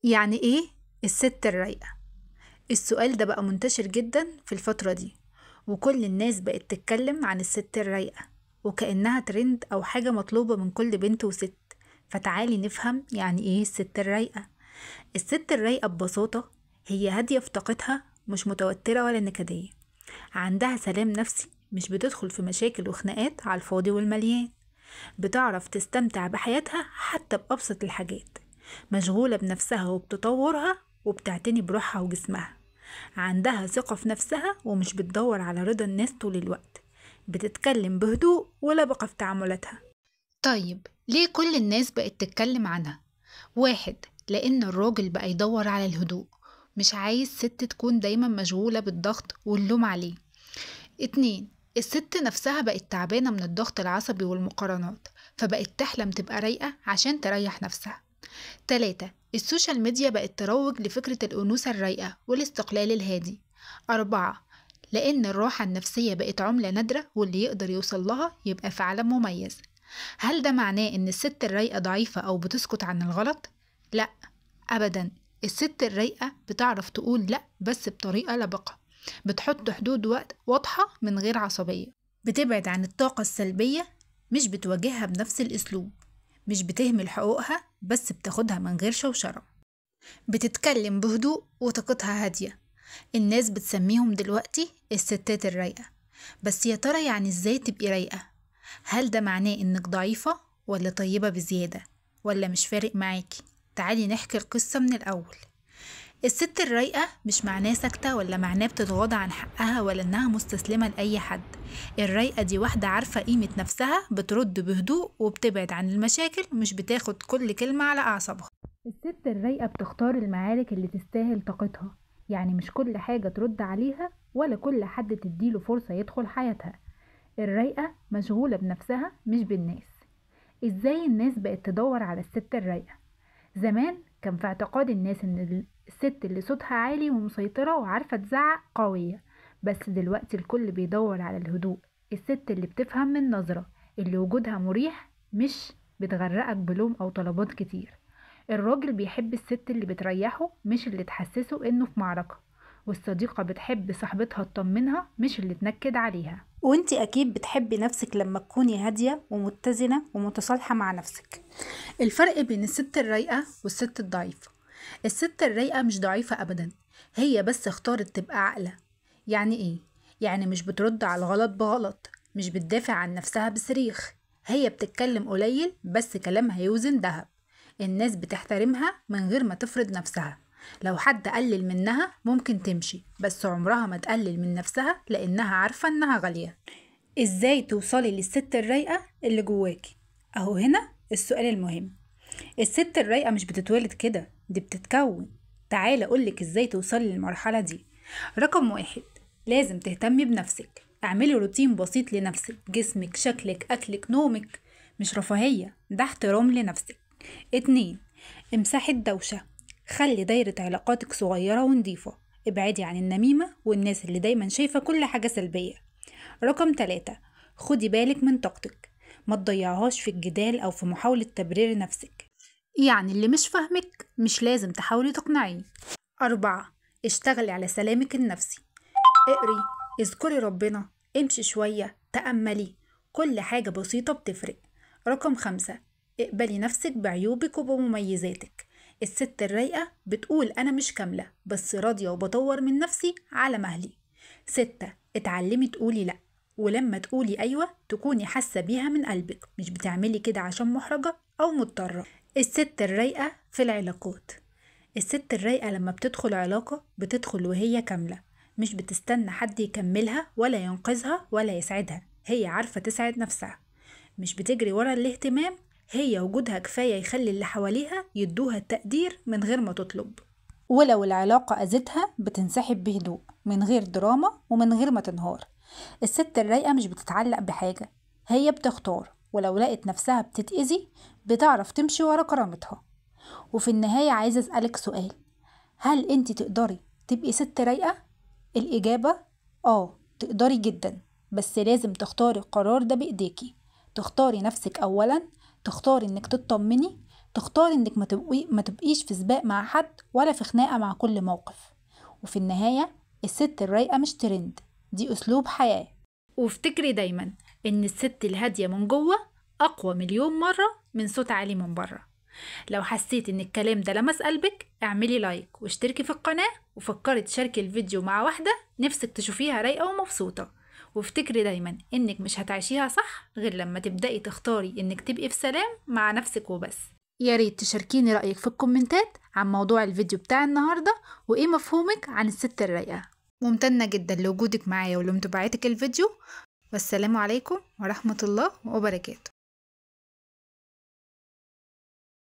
يعني ايه الست الرايقة؟ السؤال ده بقى منتشر جدا في الفترة دي، وكل الناس بقت تتكلم عن الست الرايقة وكأنها ترند أو حاجة مطلوبة من كل بنت وست. فتعالي نفهم يعني ايه الست الرايقة. الست الرايقة ببساطة هي هادية في طاقتها، مش متوترة ولا نكدية، عندها سلام نفسي، مش بتدخل في مشاكل وخناقات على الفاضي والمليان، بتعرف تستمتع بحياتها حتى بأبسط الحاجات، مشغولة بنفسها وبتطورها وبتعتني بروحها وجسمها، عندها ثقة في نفسها ومش بتدور على رضا الناس طول الوقت، بتتكلم بهدوء ولبقة في تعاملاتها. طيب ليه كل الناس بقت تتكلم عنها؟ واحد، لأن الراجل بقى يدور على الهدوء، مش عايز ست تكون دايما مشغولة بالضغط واللوم عليه. اتنين، الست نفسها بقت تعبانة من الضغط العصبي والمقارنات، فبقت تحلم تبقى رايقة عشان تريح نفسها. تلاتة، ال social media بقت تروج لفكرة الأنوثة الرايقة والاستقلال الهادي. أربعة، لأن الراحة النفسية بقت عملة نادرة واللي يقدر يوصل لها يبقى فعلا مميز. هل ده معناه إن الست الرايقة ضعيفة أو بتسكت عن الغلط؟ لأ أبدا. الست الرايقة بتعرف تقول لأ بس بطريقة لبقة، بتحط حدود وقت واضحة من غير عصبية، بتبعد عن الطاقة السلبية، مش بتواجهها بنفس الأسلوب، مش بتهمل حقوقها بس بتاخدها من غير شوشرة، بتتكلم بهدوء وطاقتها هادية. الناس بتسميهم دلوقتي الستات الرايقة، بس يا ترى يعني ازاي تبقي رايقة؟ هل ده معناه انك ضعيفة ولا طيبة بزيادة ولا مش فارق معاكي؟ تعالي نحكي القصة من الأول. الست الرايقة مش معناه ساكتة ولا معناه بتتغاضى عن حقها ولا انها مستسلمة لأي حد. الرايقة دي واحدة عارفة قيمة نفسها، بترد بهدوء وبتبعد عن المشاكل، مش بتاخد كل كلمة على أعصابها. الست الرايقة بتختار المعارك اللي تستاهل طاقتها، يعني مش كل حاجة ترد عليها ولا كل حد تديله فرصة يدخل حياتها. الرايقة مشغولة بنفسها مش بالناس. ازاي الناس بقت تدور على الست الرايقة؟ زمان كان في اعتقاد الناس ان الست اللي صوتها عالي ومسيطرة وعارفة تزعق قوية، بس دلوقتي الكل بيدور على الهدوء، الست اللي بتفهم من نظرة، اللي وجودها مريح، مش بتغرقك بلوم او طلبات كتير. الراجل بيحب الست اللي بتريحه مش اللي تحسسه انه في معركة، والصديقة بتحب صاحبتها تطمنها مش اللي تنكد عليها. وانتي اكيد بتحبي نفسك لما تكوني هادية ومتزنة ومتصالحة مع نفسك. الفرق بين الست الرايقة والست الضعيفة: الست الرايقة مش ضعيفة ابدا، هي بس اختارت تبقى عاقلة. يعني ايه؟ يعني مش بترد على الغلط بغلط، مش بتدافع عن نفسها بصريخ، هي بتتكلم قليل بس كلامها يوزن ذهب. الناس بتحترمها من غير ما تفرض نفسها، لو حد قلل منها ممكن تمشي بس عمرها ما تقلل من نفسها لأنها عارفة إنها غالية. إزاي توصلي للست الرايقة اللي جواكي؟ أهو هنا السؤال المهم. الست الرايقة مش بتتولد كده، دي بتتكون. تعالى أقولك إزاي توصلي للمرحلة دي. رقم واحد، لازم تهتمي بنفسك، اعملي روتين بسيط لنفسك، جسمك، شكلك، أكلك، نومك، مش رفاهية، ده احترام لنفسك. 2، امسحي الدوشة، خلي دايرة علاقاتك صغيرة ونضيفة، ابعدي عن النميمة والناس اللي دايما شايفة كل حاجة سلبية. رقم 3، خدي بالك من طاقتك، ما تضيعهاش في الجدال أو في محاولة تبرير نفسك، يعني اللي مش فاهمك مش لازم تحاولي تقنعيه. 4، اشتغلي على سلامك النفسي، اقري، اذكري ربنا، امشي شوية، تأملي، كل حاجة بسيطة بتفرق. رقم 5، اقبلي نفسك بعيوبك وبمميزاتك. الست الرايقة بتقول أنا مش كاملة بس راضية وبطور من نفسي على مهلي. 6، اتعلمي تقولي لأ، ولما تقولي أيوة تكوني حاسة بيها من قلبك، مش بتعملي كده عشان محرجة أو مضطرة. الست الرايقة في العلاقات: الست الرايقة لما بتدخل علاقة بتدخل وهي كاملة، مش بتستنى حد يكملها ولا ينقذها ولا يسعدها، هي عارفة تسعد نفسها، مش بتجري ورا الاهتمام، هي وجودها كفاية يخلي اللي حواليها يدوها التقدير من غير ما تطلب. ولو العلاقة أذتها بتنسحب بهدوء من غير دراما ومن غير ما تنهار. الست الرايقة مش بتتعلق بحاجة، هي بتختار، ولو لقت نفسها بتتأذي بتعرف تمشي ورا كرامتها. وفي النهاية عايزة أسألك سؤال: هل انت تقدري تبقي ست رايقة؟ الإجابة تقدري جدا، بس لازم تختاري القرار ده بإيديكي، تختاري نفسك أولا، تختاري انك تطمني، تختاري انك ما تبقيش في سباق مع حد ولا في خناقة مع كل موقف. وفي النهاية الست الرايقة مش ترند، دي أسلوب حياة. وافتكري دايما ان الست الهادية من جوه أقوى مليون مرة من صوت عالي من بره. لو حسيت ان الكلام ده لمس قلبك اعملي like واشتركي في القناة، وفكري تشاركي الفيديو مع واحدة نفسك تشوفيها رايقة ومبسوطة. وافتكري دايما انك مش هتعيشيها صح غير لما تبدأي تختاري انك تبقي في سلام مع نفسك وبس. يا ريت تشاركيني رأيك في الكومنتات عن موضوع الفيديو بتاع النهاردة، وايه مفهومك عن الست الرايقة. ممتنة جدا لوجودك معايا ولمتابعتك الفيديو، والسلام عليكم ورحمة الله وبركاته.